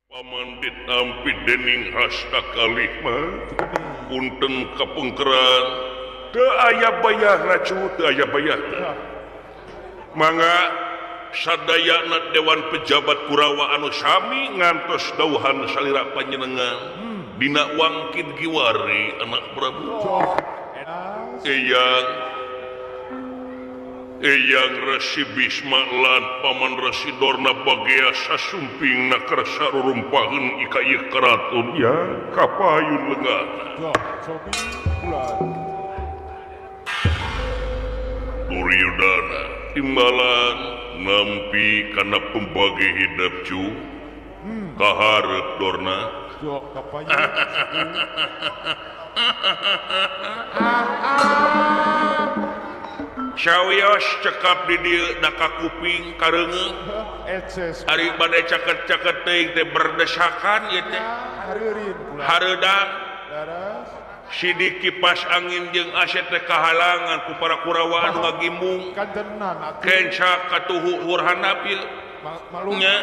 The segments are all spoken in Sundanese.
Paman ditampi dening hasta kalih mah punten kapengkeran teu aya bayahna cu teu aya bayahna. Mangga sadayana dewan pejabat Kurawa anu sami ngantos dauhan salira panjenengan dina wangkid giwari anak Prabu. Eyang Eyang Resi Bisma lan Paman Resi Dorna bagea sasumping na kersa rurumpaheun ika ieu keraton ya kapayun lengana. Duryudana timbalan nampi kana pembagi hidup cu kaharep Dorna. Sawios cekap di dieu da ka kuping kareungeung. Ari bade caket-caket teuing teh berdesakan ieu teh. Hareudang. Sidik kipas angin jeung aset teh kahalangan ku para Kurawa anu ngagimbung. Kenca katuhu luhur handap ieu. Nya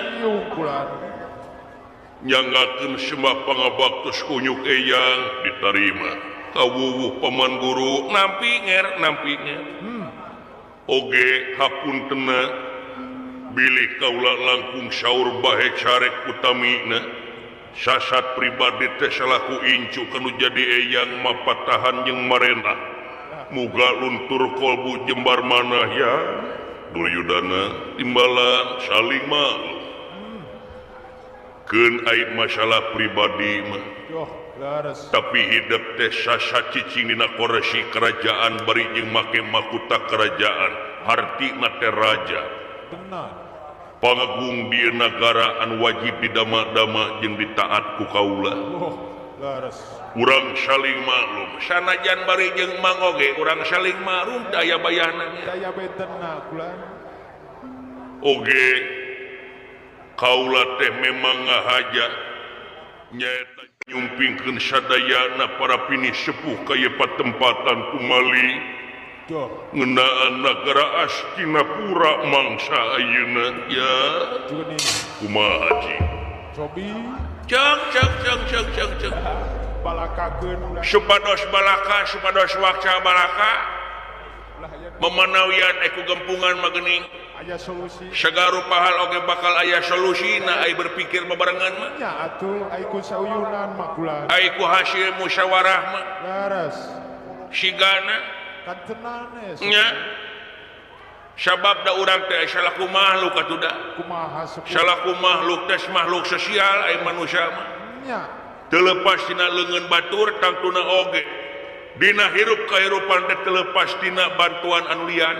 nyanggakeun sembah pangabaktos kunyuk eyang ditarima. Kawuwuh paman guru nampi nger nampi nger. Oge hapuntena bilih kaula langkung saur bahe carek utamina sasat pribadi teh salaku incu kanu jadi eyang mapatahan jeung marena muga luntur kolbu jembar manah ya Duryudana timbalan saling maklum keun aib masalah pribadi mah. Tapi hidup teh sasa cicing dina koresi kerajaan bari jeung make mahkota kerajaan hartina teh raja pangagung di nagara anu wajib didama-dama jeung ditaat ku kaula. Urang saling maklum sanajan bari jeung mang oge urang saling maklum daya bayahna daya bentenna kula. Oge kaula teh memang ngahaja nyaeta nyumpingkeun sadayana para pini sepuh ka ieu patempatan kumali ngeunaan nagara Astinapura mangsa ayeuna ya kumaha ji cobi cek cek cek cek cek cek balakakeun supados balaka supados wakca balaka memanawian eku gempungan magening aya solusi sagaru pahal oge bakal aya solusina ai berpikir bebarengan mah nya atuh ai ku sauyunan mah kula ai ku hasil musyawarah mah leres sigana kantenan nya sabab da urang teh salaku makhluk atuh da kumaha sepuh salaku makhluk teh makhluk sosial ai manusia mah nya teu lepas tina leungeun batur tangtuna oge dina hirup kahirupan teh teu lepas tina bantuan anu lian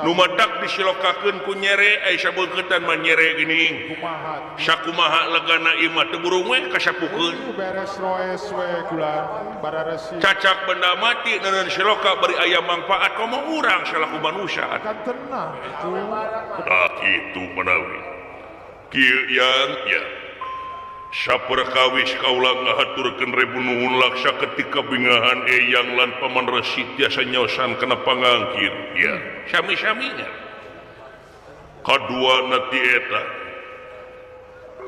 nu matak disilokakeun ku nyere ai sabeungkeutan mah nyere geuning kumaha sakumaha legana ieu mah teu burung we kasapukeun beres roes we kula bararesi cacak benda mati neuneun siloka bari aya manfaat komo urang salaku manusia kantenan atuh tah kitu manawi kieu yang ya saperkawis kaula ngahaturkeun rebu nuhun laksa ketika bingahan eyang lan paman Resi tiasa nyaosan kana pangangkir ya sami-saminya kadua na ti eta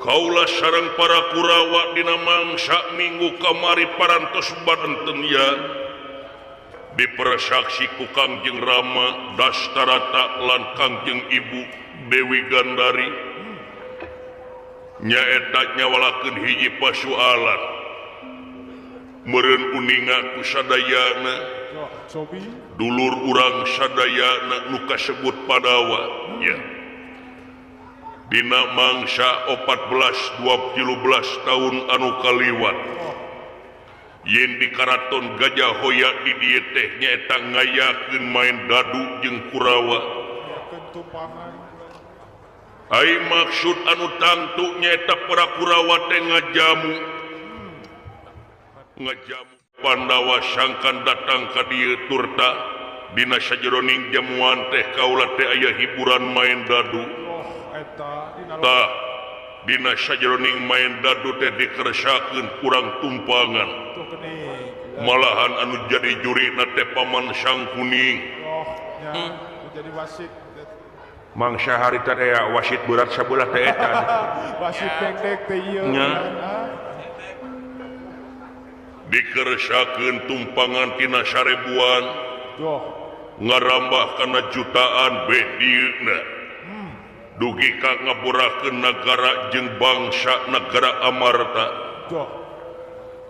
kaula sareng para Kurawa dina mangsa minggu kamari parantos banten ya dipersaksi ku Kangjeng Rama Dastarata lan Kangjeng Ibu Dewi Gandari nyaeta nyawalakeun hiji pasualan meureun uninga ku sadayana dulur urang sadayana nu kasebut Padawa ya dina mangsa 14 12 tahun anu kaliwat yen di karaton Gajah Hoya di dieu teh nyaeta ngayakeun main dadu jeung Kurawa. Ai maksud anu tangtu nyaeta para Kurawa teh ngajamu ngajamu Pandawa sangkan datang ka dieu turta dina sajeroning jamuan teh kaula teh aya hiburan main dadu. Tah dina sajeroning main dadu teh dikersakeun kurang tumpangan malahan anu jadi jurina teh Paman Sang Kuning. Jadi wasit. Mangsa harita teh wasit berat sabelah teh eta. Wasit pendek teh ieu. Dikersakeun tumpangan tina sarebuan. Ngarambah kana jutaan beh dieuna. Dugi ka ngaborakeun nagara jeung bangsa nagara Amarta.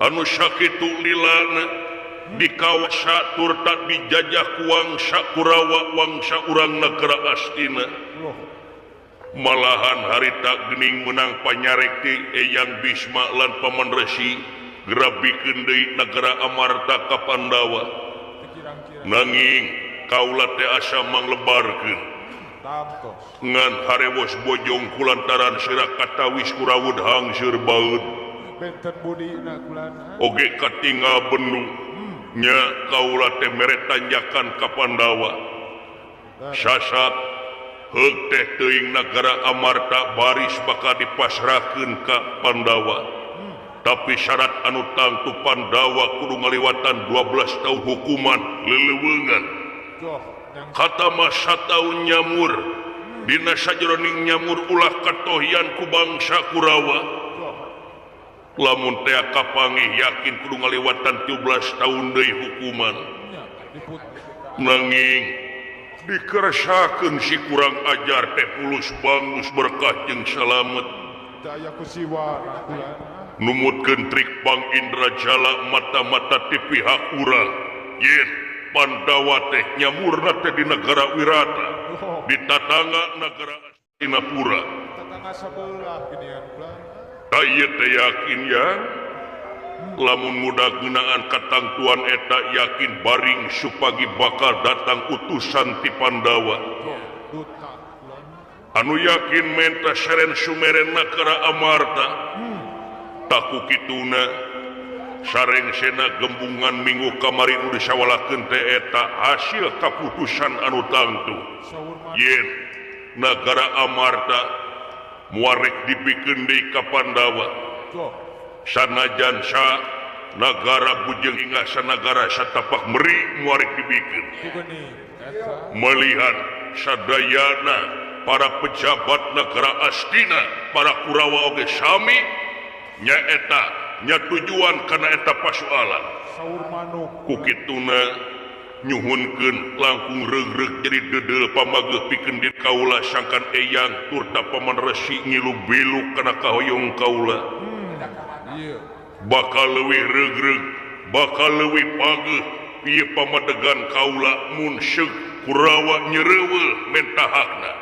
Anu sakitu lilana dikawasa turta dijajah ku wangsa Kurawa wangsa urang nagara Astina. Malahan harita geuning meunang panyarekti Eyang Bisma lan Paman Resi grabikeun deui nagara Amarta ka Pandawa. Nanging kaula teh asa manglebarkeun ngan harewos bojong kulantaran sira katawis kurawud hangseur baeud. Oge katinggal bendu nya kaula teh mere tanjakan ka Pandawa. Sasat heug teh teuing nagara Amarta baris bakal dipasrahkeun ka Pandawa. Tapi syarat anu tangtu Pandawa kudu ngaliwatan 12 tahun hukuman leleuweungan. Kata masa tahun nyamur dina sajeroning nyamur ulah katohian ku bangsa Kurawa. Lamun teh kapanggih yakin kudu ngaliwatan 13 tahun deui hukuman. Nanging dikersakeun si kurang ajar teh pulus bangus berkah jeung salamet. Numutkeun trik Bang Indra Jala mata-mata ti pihak urang. Yen Pandawa teh nyamurna teh di negara Wirata, di tatangga negara Astinapura. Ta ieu teh yakin ya, lamun muda geunaan katangtuan eta yakin baring supagi bakal datang utusan ti Pandawa. Anu yakin menta seren sumeren nagara Amarta. Taku kituna sareng sena gembungan minggu kamari nu disawalakeun teh eta hasil kaputusan anu tangtu. Yen nagara Amarta muarek dipikeun deui ka Pandawa. Sanajan sa nagara bujeng hingga sanagara satapak meri muarek dipikeun. Melihat sadayana para pejabat nagara Astina, para Kurawa oge sami nyaeta nya tujuan kana eta pasualan. Ku kituna nyuhunkeun langkung regreg jadi dedeul pamageuh pikeun di kaula sangkan eyang turta Paman Resi ngilu bilu kana kahoyong kaula. Bakal leuwih regreg, bakal leuwih pageuh ieu pamadegan kaula mun seug Kurawa nyereuweul menta hakna.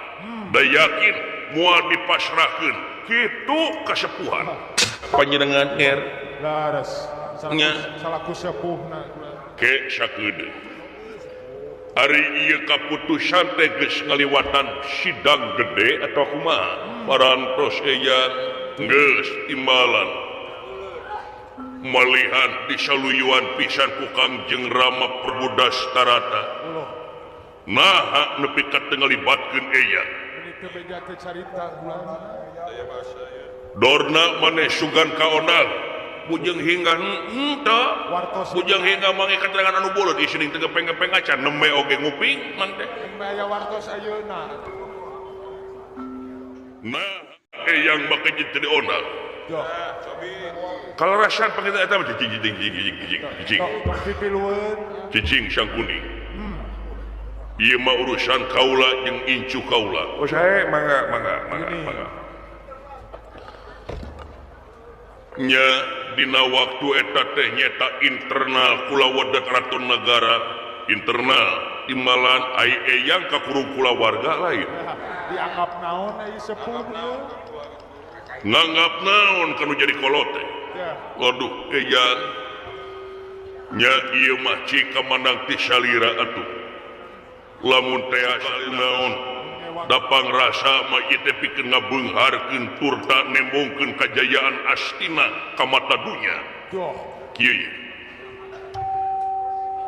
Da yakin moal dipasrahkeun kitu kasepuhan. Panjenengan er laras salaku sepuhna ke sakedeung. Ari ieu kaputusan teh geus ngaliwatan sidang gede atau kumaha? Parantos eyang geus timbalan. Malihan disaluyuan pisan ku Kangjeng Rama Perbudastarata. Naha nepi ka teu ngalibatkeun eyang. Dorna maneh sugan kaonang bujeng hingga henteu bujeng hingga mangi katerangan anu bolot isining teu gepeng-gepeng acan nembe oge nguping mang teh aya wartos ayeuna. Nah eyang make jadi onang kalau rasan panggil eta mah cicing cicing cicing cicing cicing cicing sang kuning. Ieu mah urusan kaula jeung incu kaula. Oh sae mangga mangga mangga mangga. Nya dina waktu eta teh nyeta internal kulawarga keraton negara internal timbalan ai eyang ka kurung kulawarga lain. Dianggap naon ai sepuh ieu? Nganggap naon kanu jadi kolot teh. Waduh eyang nya ieu mah cika mandang ti salira atuh. Lamun teh naon dapang rasa mah ieu teh pikeun ngabeungharkeun turta nembongkeun kajayaan Astina ka mata dunya. Kieu ye.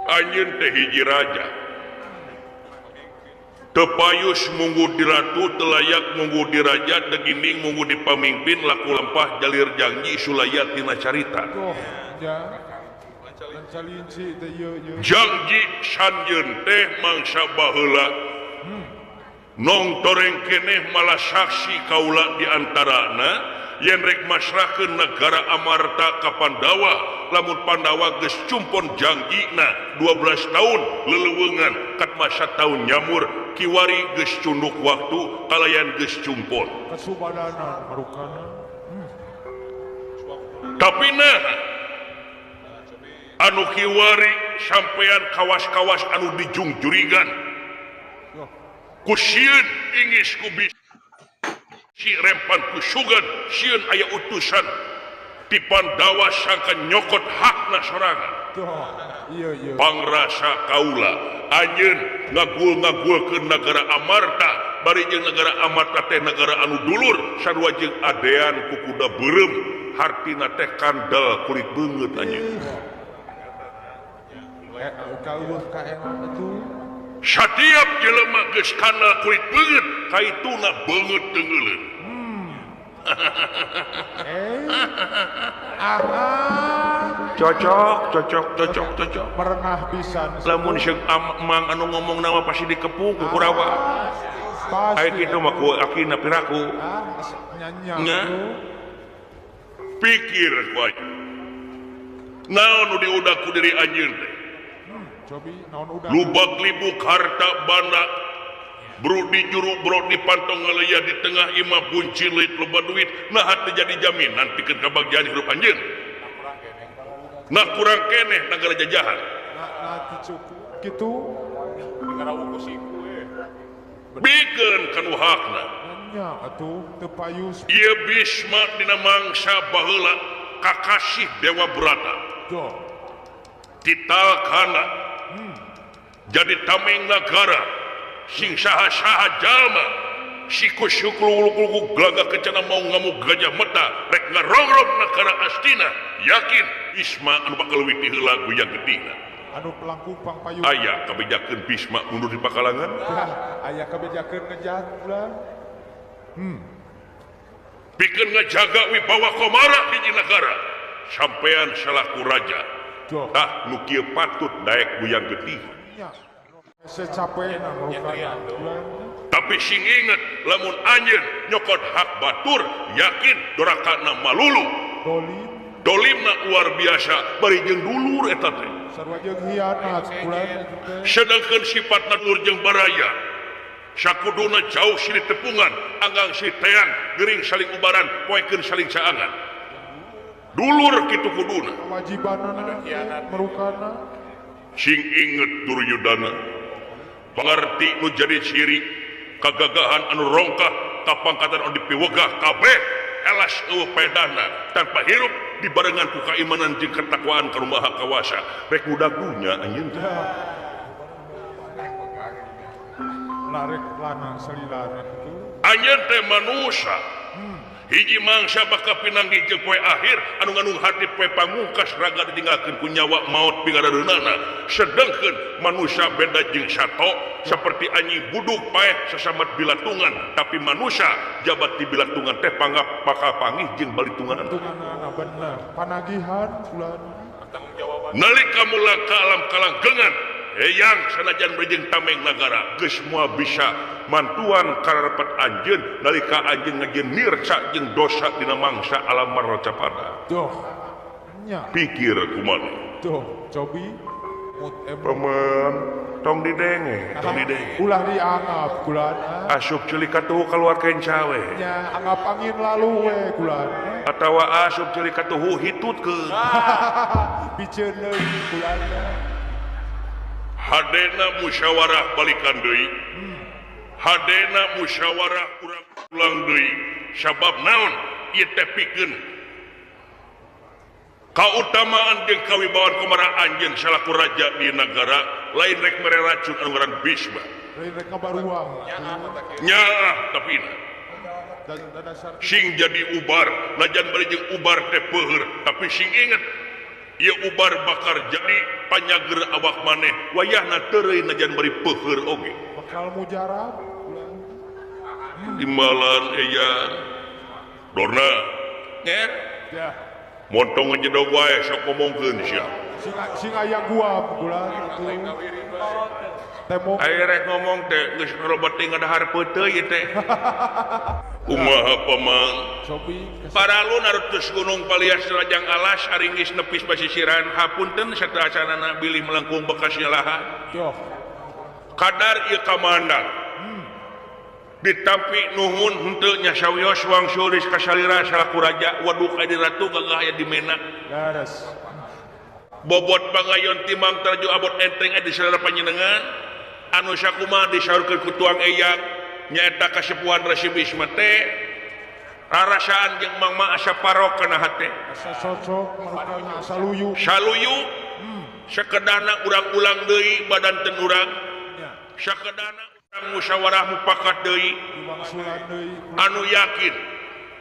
Anjeun teh hiji raja. Teu payus munggu diratu, teu layak munggu diraja, degining munggu dipamimpin, laku lampah jalir janji sulaya tina carita. Janji sanjeun teh mangsa baheula Nong toreng keneh malah saksi kaula di antarana yen rek masrahkeun negara Amarta ka Pandawa lamun Pandawa geus cumpon jangjina 12 tahun leleuweungan kat masa tahun nyamur kiwari geus cunduk waktu kalayan geus cumpon kasubadana marukana. Tapi nah anu kiwari sampean kawas-kawas anu dijungjurigan ku sieun ingis ku bisi rempan ku sugan sieun aya utusan ti Pandawa sangka nyokot hakna sorangan. Pangrasa kaula anjeun ngagul-ngagulkeun nagara Amarta bari jeung nagara Amarta teh nagara anu dulur sarua jeung adean ku kuda beureum hartina teh kandel kulit beungeut anjeun. Satiap jelema geus kana kulit beungeut kaituna beungeut teungeuleun. Cocok cocok cocok cocok merenah pisan lamun seung amang anu ngomong nama pasti dikepuk ku Kurawa. Aya kitu mah ku akina piraku nya pikir ku anjeun naon nu diudak ku diri anjeun teh. Lubak libuk harta banda bro di juru bro di pantong ngaleuya di tengah imah bunci leuit loba duit nah teu jadi jaminan pikeun kabagjaan hirup anjeun. Nah kurang keneh nagara jajahan. Nah cukup kitu bikeun kanu hakna. Nya atuh teu payu. Ieu Bisma dina mangsa baheula kakasih Dewa Brata. Tital kana jadi tameng nagara sing saha-saha jalma siku syuklu gelagah kencana mau ngamuk gajah meta rek ngarongrong nagara Astina yakin Bisma anu bakal witi heula guyang getina anu pelangkung pangpayu aya kabejakeun Bisma mundur di pakalangan aya kabejakeun ngejat ulah pikeun ngajaga wibawa komara hiji nagara sampean salaku raja tah nu kieu patut daek guyang getih. Tapi sing inget lamun anjeun nyokot hak batur yakin dorakana malulu dolimna luar biasa bari jeung dulur eta teh sedangkan sifatna dulur jeung baraya sakuduna jauh silih tepungan anggang silih teang gering saling ubaran poekeun saling saangan dulur kitu kuduna kewajibanana merukana sing inget Duryudana pangarti nu jadi ciri kagagahan anu rongkah kapangkatan anu dipiwegah kabeh elas eueuh paedahna tanpa hirup dibarengan ku kaimanan jeung ketakwaan ka Maha Kawasa rek budak dunya anjeun teh larek lana salilana kitu anjeun teh manusa hiji mangsa bakal pinanggih jeung poe akhir anu ngandung hati poe pamungkas raga ditinggalkeun ku nyawa maot pingaradeunana sedengkeun manusia beda jeung sato seperti anjing buduk paeh sasamat bilatungan tapi manusia jabat di bilatungan teh panggap bakal pangih jeung balitungan bener panagihan bulan nalika mula ka alam kalanggengan eyang sanajan berjeng tameng nagara geus moal bisa mantuan karepet anjeun nalika anjeun ngajeun nirca jeung dosa dina mangsa alam marcapada doh nya pikir kumaha doh cobi paman tong didenge tong didenge ulah dianggap kulana asup ceuli katuhu kaluar kenca we nya anggap angin lalu we kulana atawa asup ceuli katuhu hitutkeun piceun deui kulana hadena musyawarah balikan deui hadena musyawarah urang ulang deui sabab naon ieu teh pikeun kautamaan jeung kawibawaan kumara anjeun salaku raja di nagara lain rek mere racun anu ngaran Bisma lain rek ngabaruang nyaah tapi sing jadi ubar najan bari jeung ubar teh peuheur tapi sing inget ieu ubar bakar jadi panyager awak maneh wayahna teureun najan bari peuheur oge bakal mujarab timbalan eya dorna nya ya montong ngejedog wae sok ngomongkeun sia sing aya gua bulan atuh Tembok. Aya rek ngomong teh geus robot teh ngadahar peuteuy ieu teh. Kumaha pamang? Paralun arutus gunung palias rajang alas aringgis nepis pasisiran hapunten sateuacanana bilih melengkung bekas nyalahan. Kadar ieu kamandang. Ditampi nuhun henteu nya sawios wangsul ka salira salaku raja waduk aya di ratu gagah aya di mena. Leres. Bobot pangayon timang taraju abot enteng aya di salira panjenengan anu sakumaha disaurkeun ku tuang eyang nyaeta kasepuhan Resi Bisma teh rarasaan jeung Mang Ma asa parok kana hate asa cocok marukana asa luyu saluyu sakedana urang ulang deui badan teu urang sakedana urang musyawarah mufakat deui anu yakin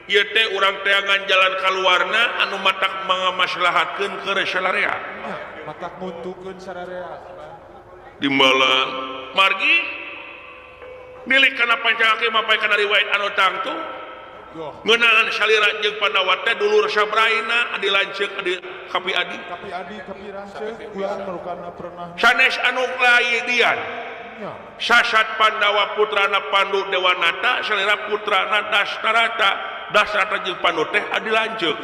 ieu teh urang teangan jalan kaluarna anu matak mangamaslahatkeun keur salarea matak nguntukeun sararea dimbalang margi milik kana pancakake mapay kana riwayat anu tangtu ngeunaan salira jeung Pandawa teh dulur sabraina adi lanceuk adi kapi adi kapi adi kapi lanceuk ulah marukana pernah sanes anu laidian sasat Pandawa putrana Pandu Dewanata salira putrana Dastarata Dastarata jeung Pandu teh adi lanceuk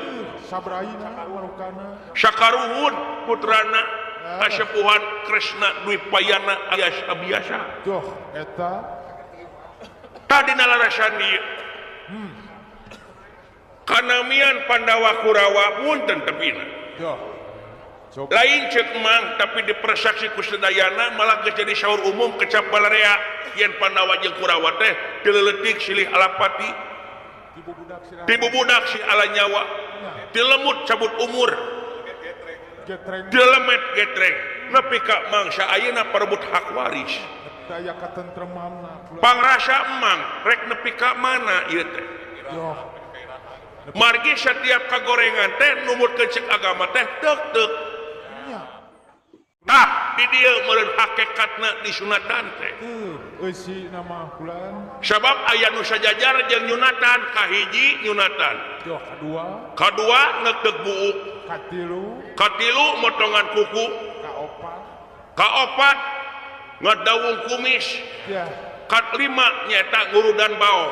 sabraina marukana sakaruhun putrana kasepuhan Kresna Dwipayana alias Abiyasa doh eta tadi nalarasan ieu kanamian Pandawa Kurawa punten tepina lain cek mang tapi dipersaksi ku sadayana malah geus jadi saur umum kecap balarea yen Pandawa jeung Kurawa teh dileuletik silih alapati dibubudak si ala nyawa dilemut cabut umur dilemet getreng nepi ka mangsa ayeuna parebut hak waris daya katentremanna pangrasa emang rek nepi ka mana ieu teh margi setiap kagorengan teh numutkeun cek agama teh teuk-teuk tah di dieu meureun hakikatna disunatan teh eusi nama bulan sabab aya nu sajajar jeung nyunatan kahiji nyunatan kadua kadua ngeukdeuk buuk katilu katilu motongan kuku kaopat kaopat ngadawung kumis ya kat lima nyata ngurudan baok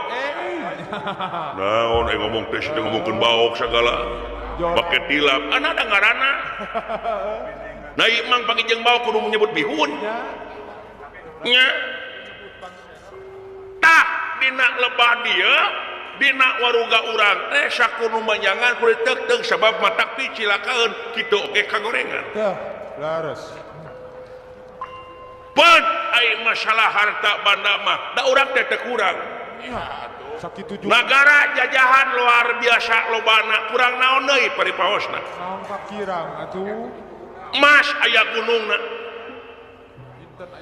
naon ngomong teh teu ngomongkeun baok sagala pake tilap ana da ngaranna nah ieu mang pake jeung baok kudu menyebut bihun nya tah dina lebah dieu dina waruga urang teh sakunu manjangan kudu teuk-teuk sabab matak picilakaeun kitu oge kagorengan tah lares pan ai masalah harta banda mah da urang teh teu kurang negara jajahan luar biasa lobana kurang naon deui paripaosna naon pakirang atuh emas aya gunungna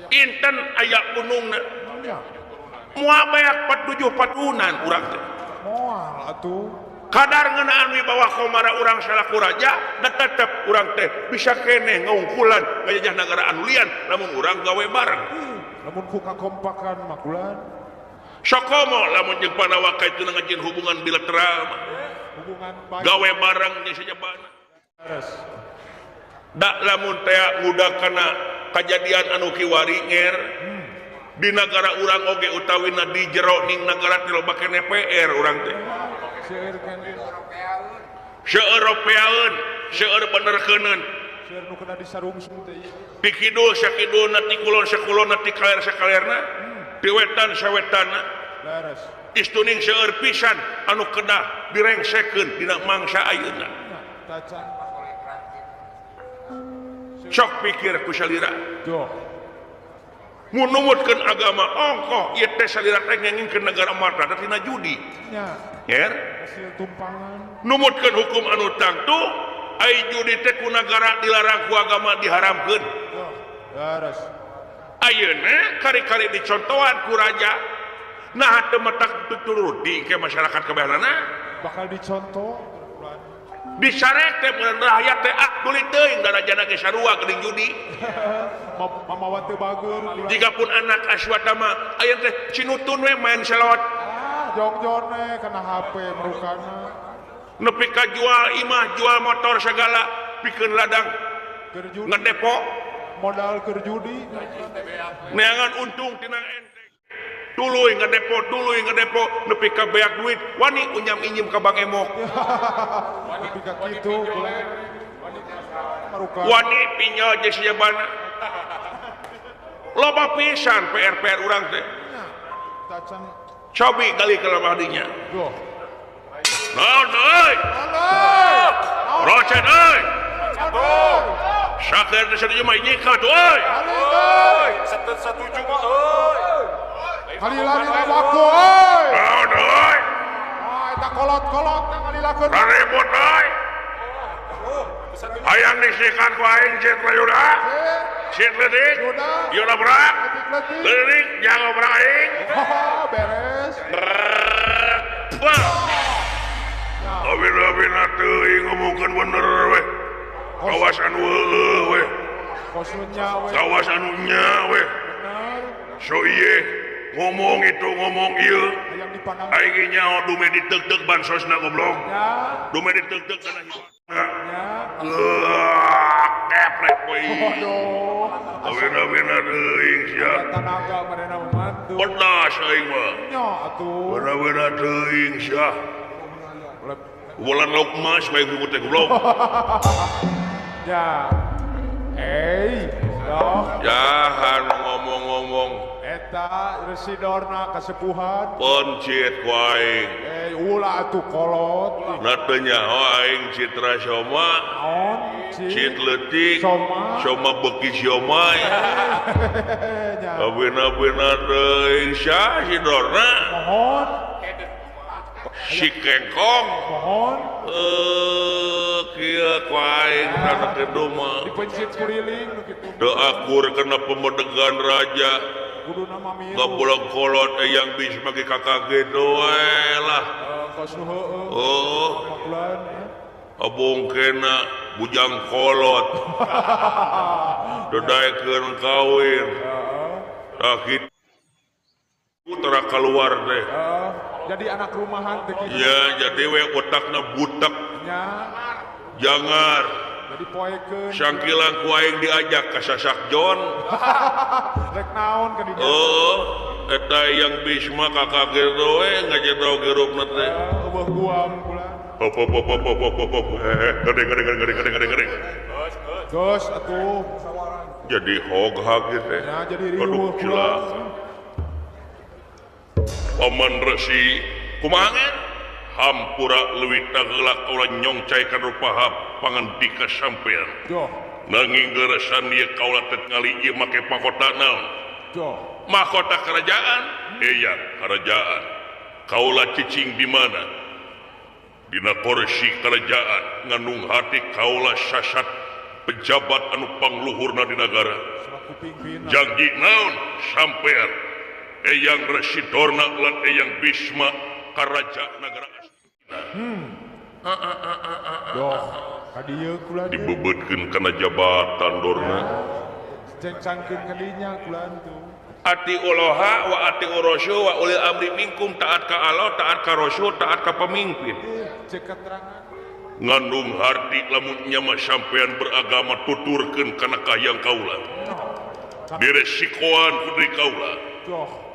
inten aya gunungna moal beak 47 patunan urang teh moal atuh kadar ngeunaan wibawa komara urang salaku raja da tetep urang teh bisa keneh ngaungkulan ngajajah nagara anu lian lamun urang gawe bareng lamun ku kakompakan makulan sakomo lamun jeung Pandawa kaituna ngajieun hubungan bilateral hubungan baik gawe bareng jeung sajabana da lamun teh ngudag kana kajadian anu kiwari nger di nagara urang oge utawina di jero ning nagara teh loba keneh PR urang teh seueur Europeaeun seueur benerkeuneun seueur nu kena disarungsung teh di kidul sakidulna ti kulon sakulonna ti kaler sakalerna ti wetan sawetanna leres istuning seueur pisan anu kedah direngsekeun dina mangsa ayeuna sok pikir ku salira mun numutkeun agama ongkoh ieu teh salira teh ngengingkeun negara marta tina judi nya nger hasil tumpangan numutkeun hukum anu tangtu ai judi teh ku nagara dilarang ku agama diharamkeun leres ayeuna kari-kari dicontohan ku raja nah teu matak tuturuti ke masyarakat kabehanana bakal dicontoh disarek teh meureun rakyat teh ah tuli teuing da rajana ge sarua geuning judi mamawa teu bager jika pun anak Aswatama aya teh cinutun we main selot ah jongjon we kana HP merukana nepi ka jual imah jual motor segala pikeun ladang ngedepo Modal keur judi. Neangan untung tina enteng. Tuluy ngadepo, tuluy ngadepo nepi ka beak duit, wani unyam inyim ka Bang Emok. Nepi ka kitu kulan. Wani pinjol jeung sejabana. Loba pisan PR-PR urang teh. Cobi kali ke lemah dinya. Naon euy? Rocet euy. Saker teh satuju mah nyika tuh euy. Satuju mah euy. Kali-lari na waktu euy. Naon euy? Ah eta kolot-kolot teh ngalilakeun. Ribut euy. Hayang disikat ku aing cit layuna. Cit leutik. Yuna berak. Leutik jangan berak aing. Beres. Awin-awin teuing ngomongkeun bener weh. Kawasan weuh weh. Kawasan nya weh. So ieu ngomong itu ngomong ieu. Aing nyaho dume diteuk-teuk bansosna goblok. Dume diteuk-teuk kana hidupna. Keprek we. Awin-awin teuing sia. Tanaga marena membantu. Pedas aing mah. Nya atuh. Awin-awin teuing sia. Bulan lauk emas bae kuku teh goblok. Ya. Eh, doh. Jahan ngomong-ngomong. Eta Resi Dorna kasepuhan. Pencit ku aing. Eh, ulah atuh kolot. Na teu nyaho aing Citra Soma. Naon? Cit leutik. Soma. Soma beuki siomay. Awin-awin teuing sia si Dorna. Mohon. Si Kengkong. Mohon. Kieu ku aing kana kitu mah. Dipencit kuriling nu kitu. Teu akur kana pemedegan raja. Kuduna mah milu. Goblok kolot eyang Bisma ge kakak gitu we lah. Kos nu heueuh. Oh. Abongkena bujang kolot. Dedaekeun kawin. Tah kitu tara kaluar teh. Jadi anak rumahan teh kitu. Ya, jadi we otakna butek. Nya. Jangar. Jadi poekeun. Sangkilang ku aing diajak ka Sasak John. Rek naon ka dinya? Oh, eta yang Bisma kakak gitu we ngajedog hirupna teh. Eueuh guam pula. Hop hop hop hop hop hop hop. Gede gede gede gede gede gede. Geus atuh. Jadi hoghag ieu teh. Ya, jadi riweuh pula. Paman Resi kumaha hampura leuwih tageulak kaula nyongcai kana rupa pangandika sampean. Nanging geuresan ieu kaula teh ngali ieu make mahkota naon? Mahkota kerajaan? Iya, kerajaan. Kaula cicing di mana? Dina kursi kerajaan ngandung hati kaula sasat pejabat anu pangluhurna di nagara. Janji naon sampean? Eyang Resi Dorna lan Eyang Bisma karaja nagara Astina. Doh, ka dieu kula dibeubeutkeun kana jabatan Dorna. Cengcangkeun ka dinya kula tuh. Ati uloha wa ati rasul wa ulil amri minkum, taat ka Allah, taat ka Rasul, taat ka pemimpin. Cek keterangan. Ngandung harti lamun nya mah sampean beragama tuturkeun kana kahayang kaula. Diresikoan ku diri kaula. Doh.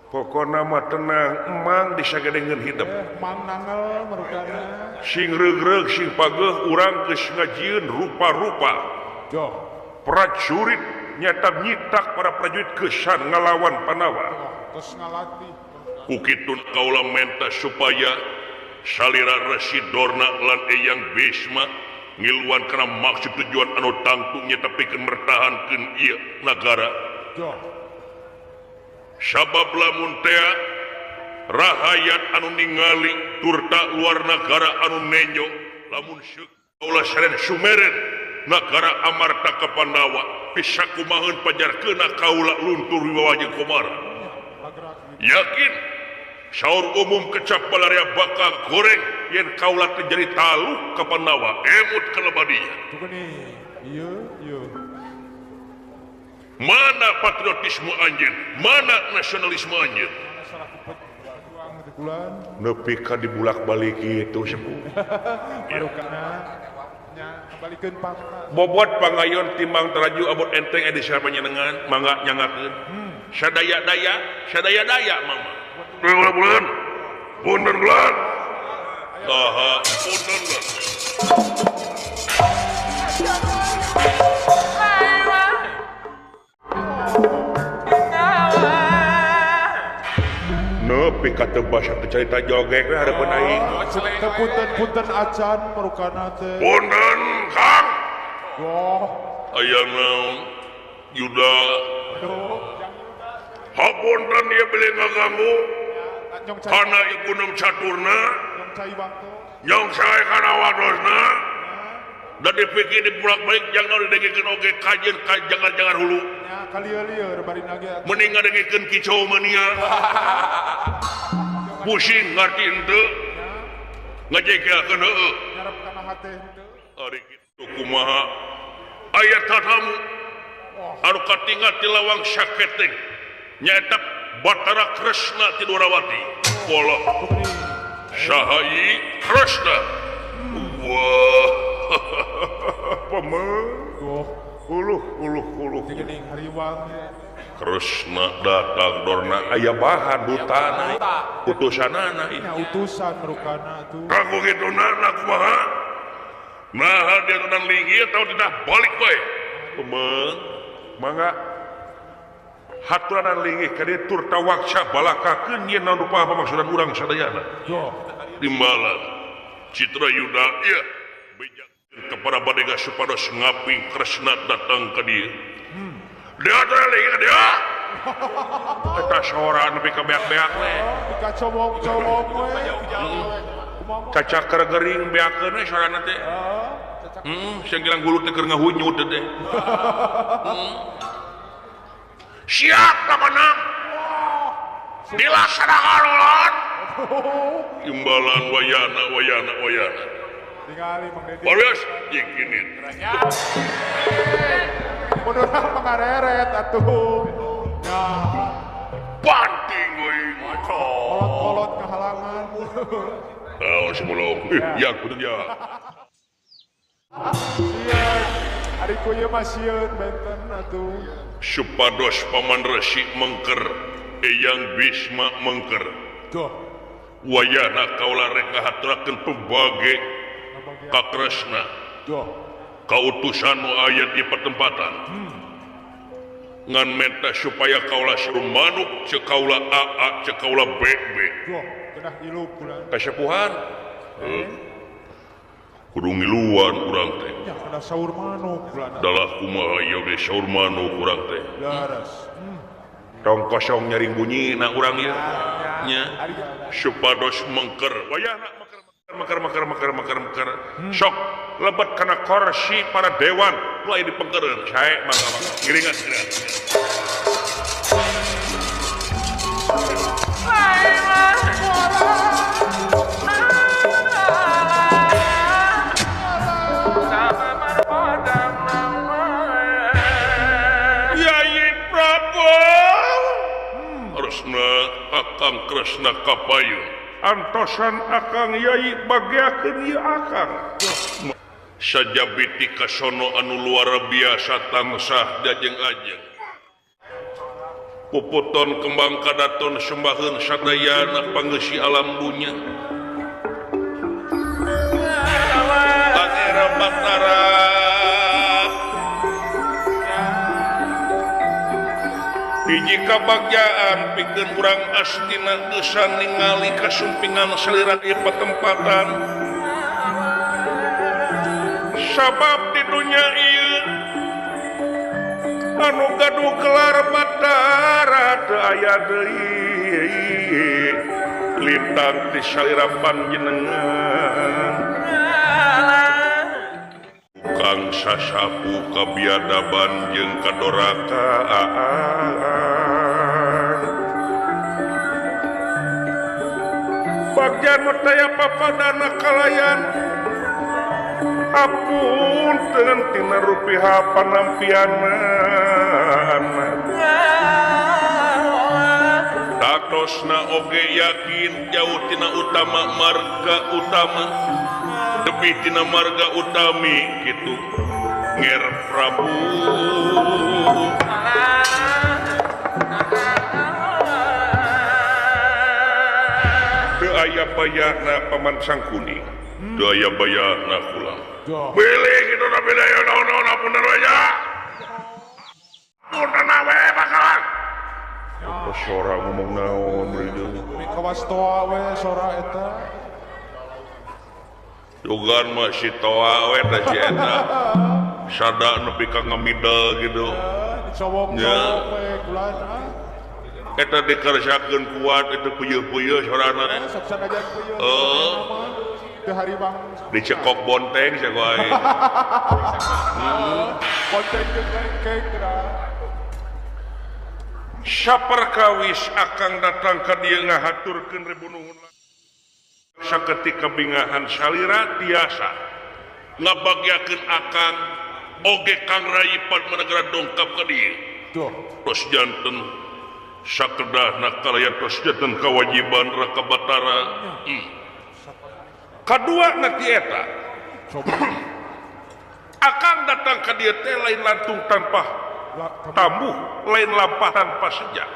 Pokona mah tenang, emang disagedengeun hidup. Emang nangel merukana. Sing regreg sing pageuh urang geus ngajieun rupa-rupa. Doh. Prajurit nyata nyitak para prajurit kesan ngalawan Pandawa. Terus ngalatih. Ku kitu kaula menta supaya salira Resi Dorna lan Eyang Bisma ngiluan kana maksud tujuan anu tangtu nyata pikeun mertahankeun ieu nagara. Doh. Sabab lamun tea rahayat anu ningali turta luar nagara anu nenyo lamun seuk kaula saren sumeren nagara Amarta ka Pandawa bisa kumaheun pajarkeuna kaula luntur wibawa jeung Komara. Yakin saur umum kecap balaria bakal goreng yen kaula teh jadi taluk ka Pandawa emut kalebadinya. Ieu ieu. Mana patriotisme anjeun? Mana nasionalisme anjeun? Nepi ka dibulak-balik kitu sepuh. Marukana nya Balikeun pangkat. Bobot pangayon timbang teraju abot enteng aya di panjenengan mangga nyangakeun. Sadaya-daya, sadaya-daya mama. Bulan-bulan. Punten bulan. Saha punten bulan. Nepi ka teu basa teu carita jogek we hareupeun aing. Teu punten-punten acan marukana teh. Punten Kang. Goh. Aya naon Yuda. Hapunten ieu bilih ngaganggu. Kana ieu gunung caturna. Nyong sae kana waktosna. Da dipikir dibulak-balik jangan didengikeun oge kajeun ka jangan-jangan hulu. Nya kalieu-lieur bari nage. Mending ngadengikeun kicau mania. Pusing ngarti henteu. Ngajegelkeun heueuh. Nyarep kana hate henteu. Ari kitu kumaha? Aya tatamu anu katinggal ti lawang saketeng. Nyaeta Batara Kresna ti Dwarawati. Pola. Saha ieu Kresna? Wah. Pemeng. Uluh uluh uluh. Geuning hariwang. Kresna datang dorna aya bahan dutana. Utusanana ieu. Nya utusan rukana tuh. Kanggo kitunana kumaha? Nah dia tenang linggih atau tidak balik bae. Pemeng. Mangga haturanan linggih ka dieu tur tawaksa balakakeun yen naon rupa pamaksudan urang sadayana. Timbalan Citra Yuda ieu bejakeun kepada badega supados ngaping Kresna datang ka dieu. Dia teh linggih ka dieu. Eta sora nepi ka beak-beak we. Ka comong-comong we. Cacaker gering beakeun we sorana teh. Sing gilang hulu teh keur ngahunyut teh. Siap menang. Dilaksanakan ulun. Imbalan wayana wayana wayana. Tingali Mang Dedi. Baris jikinin. Mundur pangareret atuh. Ya. Banting euy. Kolot-kolot kehalangan. Oh, sebelum. Ya kudu ya. Sieun. Ari ku ieu mah sieun benten atuh. Supados Paman Resi mengker, Eyang Bisma mengker. Duh. Wayana kaula rek ngahaturakeun pebage ka Kresna. Duh. Kautusan nu aya di pertempatan. Ngan menta supaya kaula suruh manuk ceuk kaula AA ceuk kaula BB. Duh, kedah ilup bulan. Kasepuhan. Kudu ngiluan urang teh. Ya kada saur manuk bulan. Dalah kumaha ieu ge saur manuk urang teh. Laras. Tong kosong nyaring bunyina urang ieu. Nya. Supados mengker. Wayahna mengker mengker mengker mengker mengker. Sok lebet kana kursi para dewan nu aya dipengkereun. Sae mangga mangga. Ngiringan ngiringan. Akang Kresna kapayun antosan akang yai bageakeun ieu akang sajabiti kasono anu luar biasa tansah diajeng-ajeng puputon kembang kadaton sembaheun sadayana pangeusi alam dunya Pangeran Batara hiji kabagjaan pikeun urang Astina geus ningali kasumpingan salira ieu patempatan sabab di dunya ieu anu gaduh gelar Batara teu aya deui lintang ti salira panjenengan tukang sasapu kabiadaban jeung kadorakaan bagja nu taya papadana kalayan apunten tina rupiah panampianana tatosna oge yakin jauh tina utama marga utama Tebih tina marga utami kitu Nger Prabu teu aya bayarna Paman Sangkuni teu aya bayarna kula bilih kitu na beda naon-naon apunten we nya punten we bakalan apa sora ngomong naon beureum kawas toa we sora eta dugan mah si toa we teh si eta sada nepi ka ngamidel gitu dicowok-cowok we kulan eta dikerjakeun kuat itu puyeuh-puyeuh sorana sok sanajan puyeuh teu haribang dicekok bonteng sia ku aing bonteng jeung lengkeng saperkawis akang datang ka dieu ngahaturkeun ribu nuhun saketika bingahan salira tiasa ngabagyakeun akang oge Kang Rayi Padmanagara dongkap ka dieu tos janten sakedahna kalayan tos janten kawajiban Raka Batara kadua na ti eta akang datang ka dieu teh lain lantung tanpa tambuh lain lampah tanpa sejak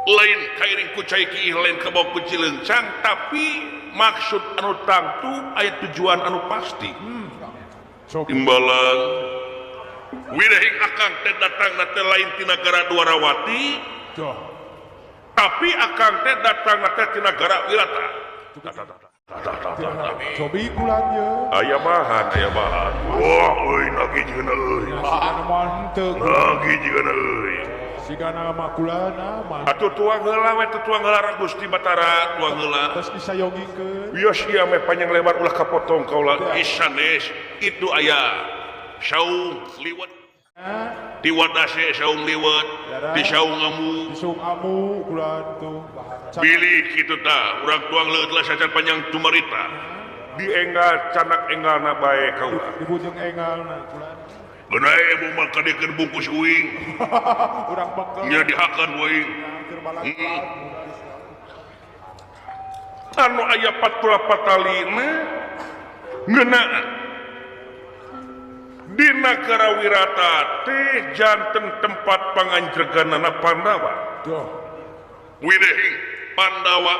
lain kairing ku cai kiih lain kabawa ku cileungcang tapi maksud anu tangtu aya tujuan anu pasti timbalan wirehing akang teh datangna teh lain ti nagara Dwarawati tapi akang teh datangna teh ti nagara Wirata. Cobi kulan ye aya bahan wah euy nagih jeung euy nagih jeung euy sigana mah kulana mah atuh tuang heula we tuang heula Gusti Batara tuang heula terus disayogikeun wios ieu meh panjang lebar ulah kapotong kaula isanes itu aya saung liwet di wadase saung liwet di saung amu di saung amu kulan tuh bilih kitu tah urang tuang leueut lah sacan panjang tumarita di enggal canak enggalna bae kaula di bujeng enggalna kulan beunai ibu mah kadiekeun bungkus uing urang bekel nya dihakan uing anu aya 48 talina ngeunaan dina Karawirata teh janten tempat panganjreganana Pandawa wirehing Pandawa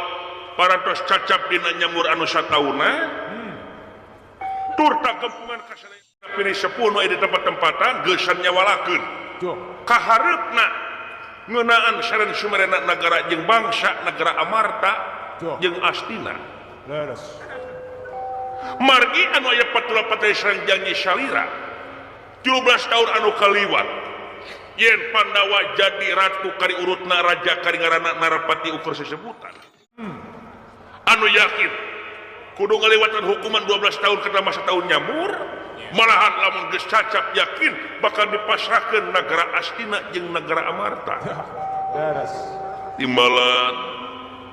parantos cacap dina nyamur anu satauna turta gempungan kasadaya pilih sepuh nu aya di tempat-tempatan geusan nyawalakeun kahareupna ngeunaan saren sumerena nagara jeung bangsa nagara Amarta jeung Astina margi anu aya 48 sareng janji salira 17 tahun anu kaliwat yen Pandawa jadi ratu kari urutna raja kari ngaranna Narapati ukur sesebutan anu yakin kudu ngaliwatan hukuman 12 tahun kana masa tahun nyamur malahan lamun geus cacap yakin bakal dipasrahkeun nagara Astina jeung nagara Amarta leres timbalan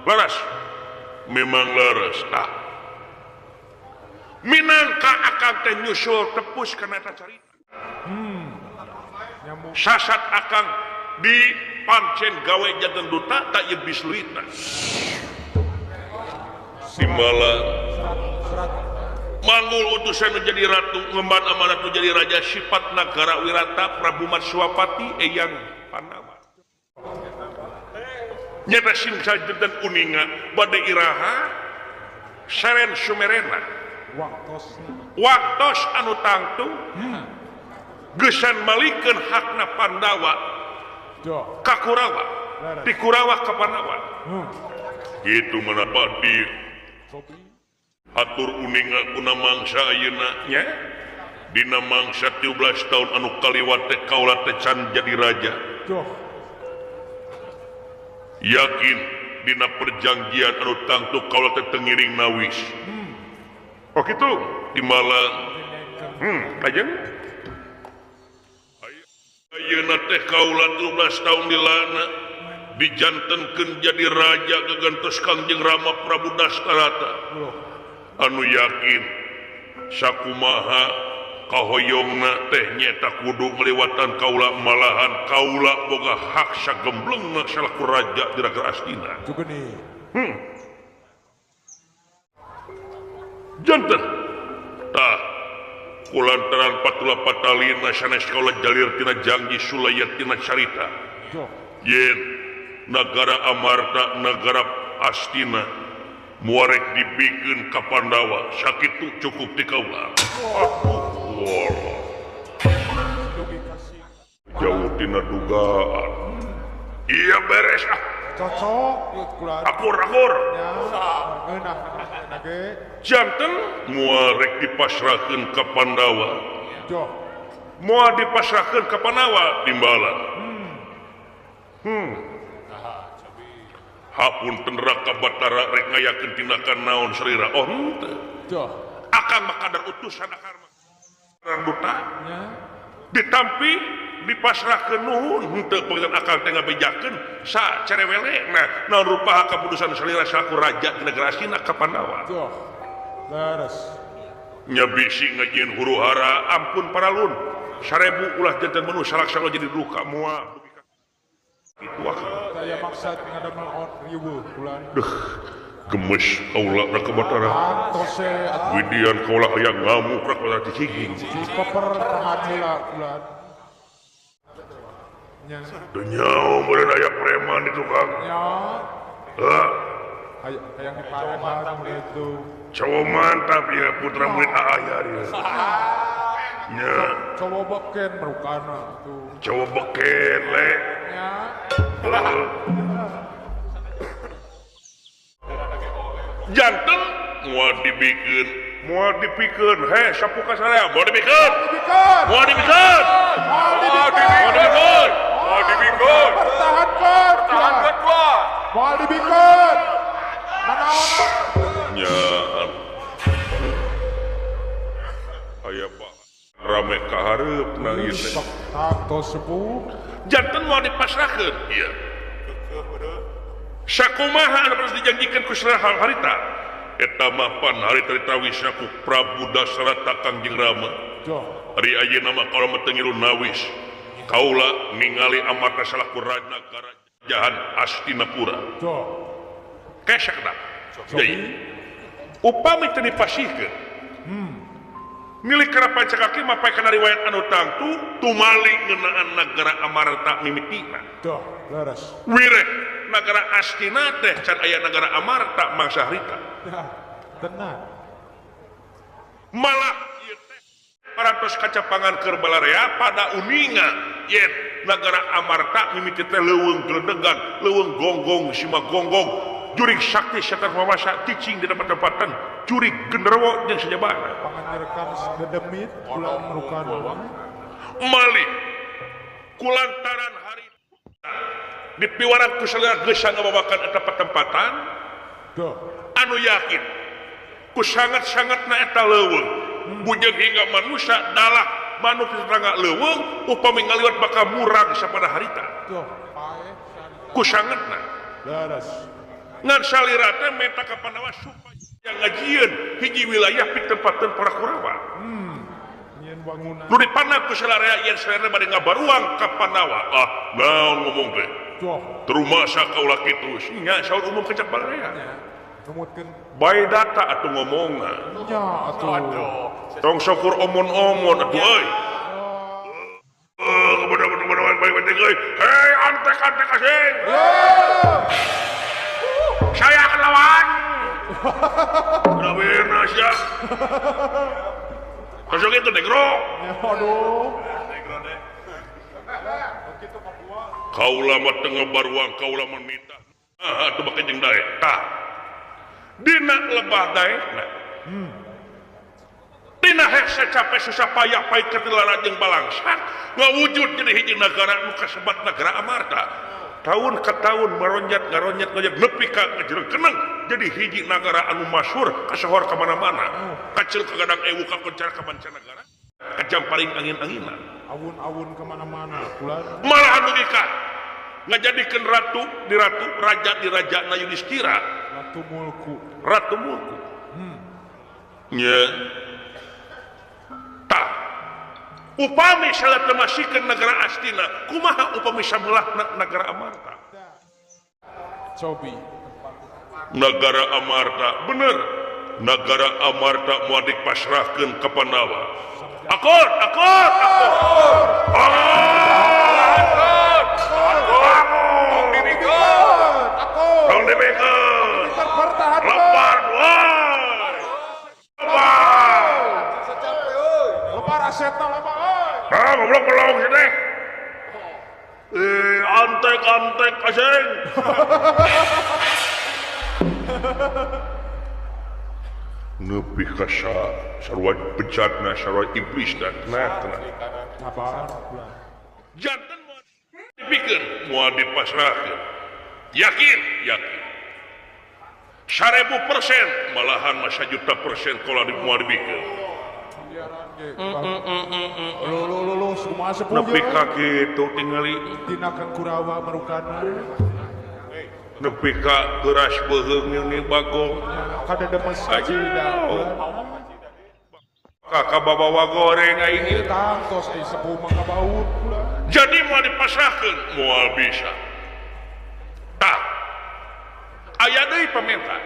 leres memang leres tah minangka akang teh nyusul tepus kana eta carita sasat akang di pancen gawe janten duta tak ieu bisluitna timbalan manggul utusan menjadi ratu ngemban amanat menjadi raja sifat nagara Wirata Prabu Matswapati Eyang Pandawa nyata sing sajenten uninga bade iraha seren sumerena waktos anu tangtu geusan malikeun hakna Pandawa ka Kurawa di Kurawa ka Pandawa kitu menapati atur uninga kuna mangsa ayeuna nya dina mangsa 13 tahun anu kaliwat teh kaula teh can jadi raja yakin dina perjanjian anu tangtu kaula teh teu ngiring nawis oh kitu di Malang lajeng ayeuna teh kaula 13 tahun dilana dijantenkeun jadi raja gagantos Kangjeng Rama Prabu Dastarata anu yakin sakumaha kahoyongna teh nyeta kudu ngaliwatan kaula malahan kaula boga hak sagemblengna salaku raja di Nagara Astina. Janten tah kulantaran patula patalina sanes kaula jalir tina janji sulaya tina carita. Yen nagara Amarta nagara Astina muarek dibikeun ka Pandawa sakitu cukup ti kaula. Jauh tina dugaan. Iya beres ah. Cocok akur-akur. Ngeunah ge. Janten muarek dipasrahkeun ka Pandawa. Moal dipasrahkeun ka Pandawa timbalan. Hapunten Raka Batara rek ngayakeun tindakan naon salira. Oh henteu. Akang mah kadar utusan akang mah duta. Ditampi dipasrahkeun nuhun henteu pangeran akang teh ngabejakeun sa cerewele. Nah, naon rupa kaputusan salira salaku raja di negara Astina ka Pandawa. Leres. Nya bisi ngajieun huru hara ampun paralun. 1000 ulah janten menu salaksana jadi duka moal. Itu akang. Saya maksad ngadamel riweuh bulan. Duh, gemes kaula Raka Batara. Antose Widian kaula aya ngamuk Raka Batara cicing. Koper tahan heula bulan. Nya. Teu nyaho meureun aya preman di tukang. Nya. Heuh. Hayang diparehan gitu. Cowok mantap ya putra murid ayah dia. Nya. Cowok beken merukana tuh. Cowok beken le. Nya. Janten moal dibikeun heh sapuka saraya moal dibikeun. Moal dibikeun. Moal dibikeun. Moal dibikeun. Pertahankan. Pertahankan gua. Moal dibikeun. Manaon? Nya. Aya Pak rame ka hareupna ieu teh. Tos sepuh. Janten moal dipasrahkeun. Iya. Sakumaha anu harus dijanjikan ku Srahal harita. Eta mah pan harita ditawis ku Prabu Dasarata Kangjeng Rama. Ari ayeuna mah kaula mah teu ngilu nawis. Kaula ningali Amarta salaku raja kerajaan Astinapura. Kesekna. Deui. Upami teu dipasihkeun. Milik kana pancakaki mah pae kana riwayat anu tangtu tumali ngeunaan nagara Amarta mimitina. Leres. Wireh nagara Astina teh can aya nagara Amarta mangsa harita. Tenang. Malah ieu teh parantos kacapangan keur balarea pada uninga yen nagara Amarta mimiti teh leuweung gledegan, leuweung gonggong sima gonggong, jurig sakti setan mawasa cicing di tempat-tempatan, jurig genderuwo jeung sajabana. Panganirkan dedemit ulah merukan. Malih kulantaran hari dipiwaran ku salira geus ngabawakan eta patempatan anu yakin ku sangat-sangatna eta leuweung bujeng hingga manusia dalah manuk tetangga leuweung upami ngaliwat bakal murang sapada harita ku sangatna leres ngan salira teh menta ka Pandawa supaya ngajieun hiji wilayah pitempateun para Kurawa. Bangunan. Nu dipanah ku salarea yen salira bade ngabaruang ka Pandawa. Ah, naon ngomong teh? Terumasa kaula kitu. Nya saur umum kecap balarea. Numutkeun bae data atuh ngomongna. Nya atuh. Tong syukur omon-omon atuh euy. Hei, hei antek-antek asing. Saya akan lawan. Rawena sia. Masuk itu negro. Aduh. Kaula mah teu ngabaruang, kaula mah nitah. Ah, atuh bake jeung daek. Tah. Dina lebah daekna. Dina hese capek susah payah pahit katilara jeung balangsak ngawujud jadi hiji nagara nu kasebat nagara Amarta. Tahun ke tahun maronjat ngaronjat ngajak nepi ka ngajero keneng jadi hiji nagara anu masyhur kasohor ka mana-mana. Kacil ka gadang ewu ka koncar ka mancanagara. Kajam paling angin-anginan. Awun-awun ke mana-mana bulan. Malahan dugi ka ngajadikeun ratu di ratu, raja di raja na Yudhistira. Ratu Mulku. Ratu Mulku. Nya. Tah. Upami salah temasikeun nagara Astina, kumaha upami sabelah nagara Amarta? Cobi. Nagara Amarta bener. Nagara Amarta moal dipasrahkeun ka Pandawa. Akor akor akor. Tong dibikeun. Tong dibikeun. Lebar wae. Lebar. Lebar asetna loba euy. Ah, goblok melong sih teh. Antek-antek asing. Nepi ka sarua bejatna sarua iblis dan nah janten moal dipikeun moal dipasrahkeun. Yakin yakin 1000% malahan mah 1.000.000% kalau di moal dipikeun. Nepi ka kitu tingali dina Kurawa marukana nepi ka geuras beuheung ni bagong kadedemes kacida ka babawa goreng aing ieu tangtos euy sepuh mah kabaut jadi moal dipasrahkeun moal bisa. Tah aya deui pamenta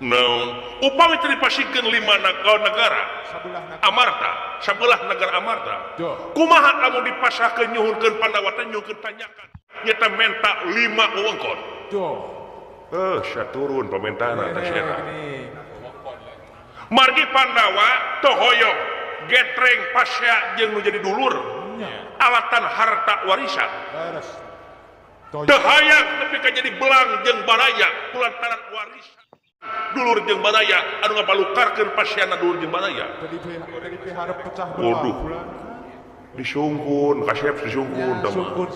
naon upami teu dipasikeun lima negara Amarta sabelah negara Amarta kumaha lamun dipasrahkeun nyuhunkeun Pandawa teh nyuhunkeun tanyakan nyata menta 5 wewengkon. Saturun pamentaana teh sia. Margi Pandawa teu hoyong getreng pasea jeung nu jadi dulur alatan harta warisan. Teu hayang nepi ka jadi belang jeung baraya kulantaran warisan dulur jeung baraya anu ngabalukarkeun paseana dulur jeung baraya. Waduh. Disungkun, kasep disungkun tah mah.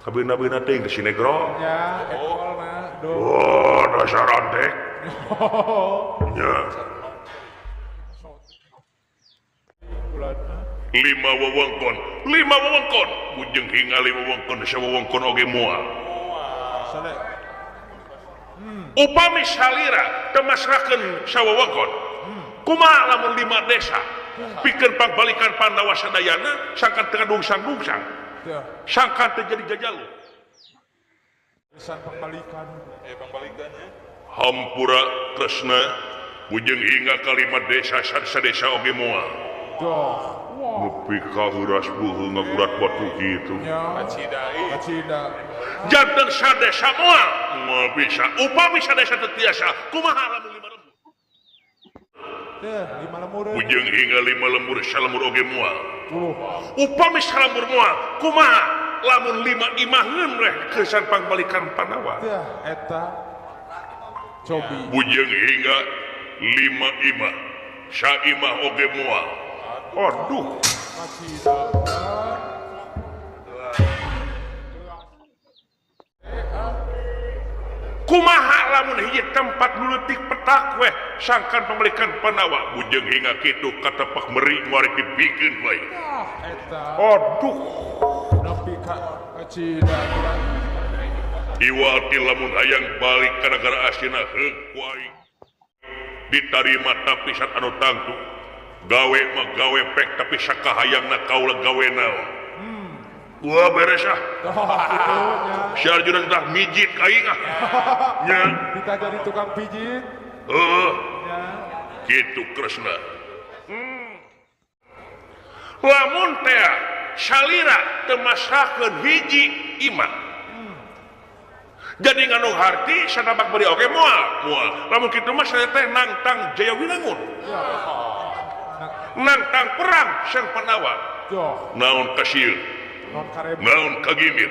Kabina-bina teh geus sinegro. Nya, ekolna do. Oh, dasar antek. Nya. 5 wewengkon, 5 wewengkon. Bujeng hingga 5 wewengkon, sawewengkon oge moal. Upami salira teu masrahkeun sawewengkon. Kumaha lamun 5 desa pikeun pangbalikan Pandawa sadayana sangkan teu dungsang-dungsang. Sangkan teu jadi jajalu. Pisan pangbalikan. Hampura Kresna bujeng hingga ka 5 desa sadesa oge moal. Nepi ka heuras beuheung ngagurat batu kitu. Kacida. Janten sadesa moal moal bisa. Upami sadesa teu tiasa kumaha lamun 5 lembur? Teh, 5 lembur. Bujeng hingga 5 lembur salembur oge moal. Upami salembur moal kumaha lamun 5 imaheun weh kesan pangbalikan Pandawa. Teh, eta cobi. Bujeng hingga 5 imah saimah oge moal. Aduh. Kumaha lamun hiji tempat nu leutik petak weh sangkan pembelikan Pandawa bujeng hingga kitu katepak meri moal dipikeun bae. Aduh. Nepi ka kacida. Iwati lamun hayang balik ka nagara aslina heuk ku aing. Ditarima tapi sat anu tangtu. Gawe mah gawe pek tapi sakahayangna kaula gawe naon. Wah beres ah. Si Arjuna tah mijit ka aing ah. Nya. Kita jadi tukang pijit. Heeh. Kitu Kresna. Lamun teh salira teu masrahkeun hiji imah. Jadi nganu harti sanabak beri oge moal, moal. Lamun kitu mah saya teh nangtang Jayawinangun. Nangtang perang sang Pandawa. Naon kasieun? Naon kagimir?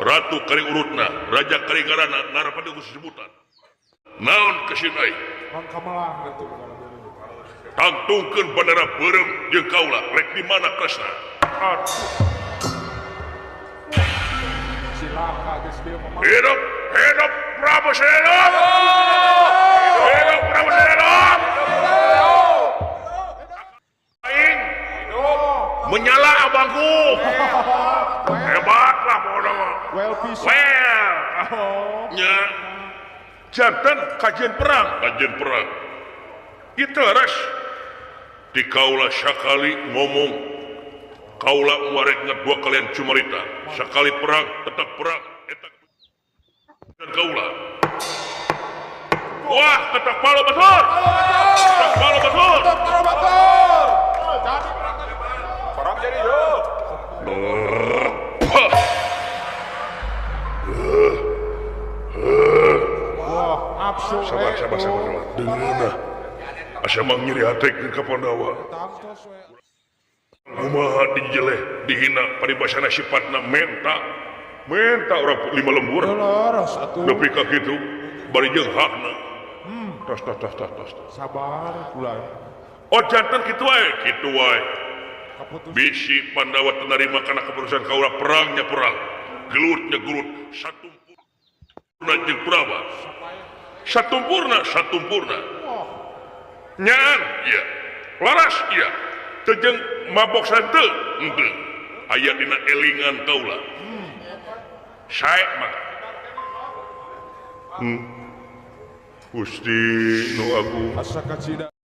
Ratu kari urutna, raja kari garana, narapati geus sebutan. Naon kasieun aing? Tangtungkeun bandara beureum jeung kaula rek di mana Kresna? Hidup, hidup Prabu Sena! Hidup Prabu Sena! Aing menyala abangku. Hebat lah pokoknya. Well, nya janten kajian perang, kajian perang. Itu res di kaula sakali ngomong kaula muarek dua kalian cumarita sekali perang tetap perang eta dan kaula Wah, ketok palu batur. Ketok palu batur. Ketok palu batur. Perang jadi yo. Wah, nafsu. Sabar, sabar, sabar. Dengeuna. Asa mah nyeri hate ka Pandawa. Kumaha dijeleh, dihina paribasana sifatna menta. Menta urang lima lembur. Nepi ka kitu bari jeung hakna. Tos tos tos tos tos. Sabar kula. Oh jantan kitu wae, kitu wae. Bisi Pandawa teu narima kana keputusan kaula perangnya perang. Gelutnya gelut satumpurna jeung Kurawa. Satumpurna satumpurna. Nyaan ieu. Laras ieu. Teu jeung mabok santeu henteu. Aya dina elingan kaula. Sae mah. Gusti nu agung. Asa kacida.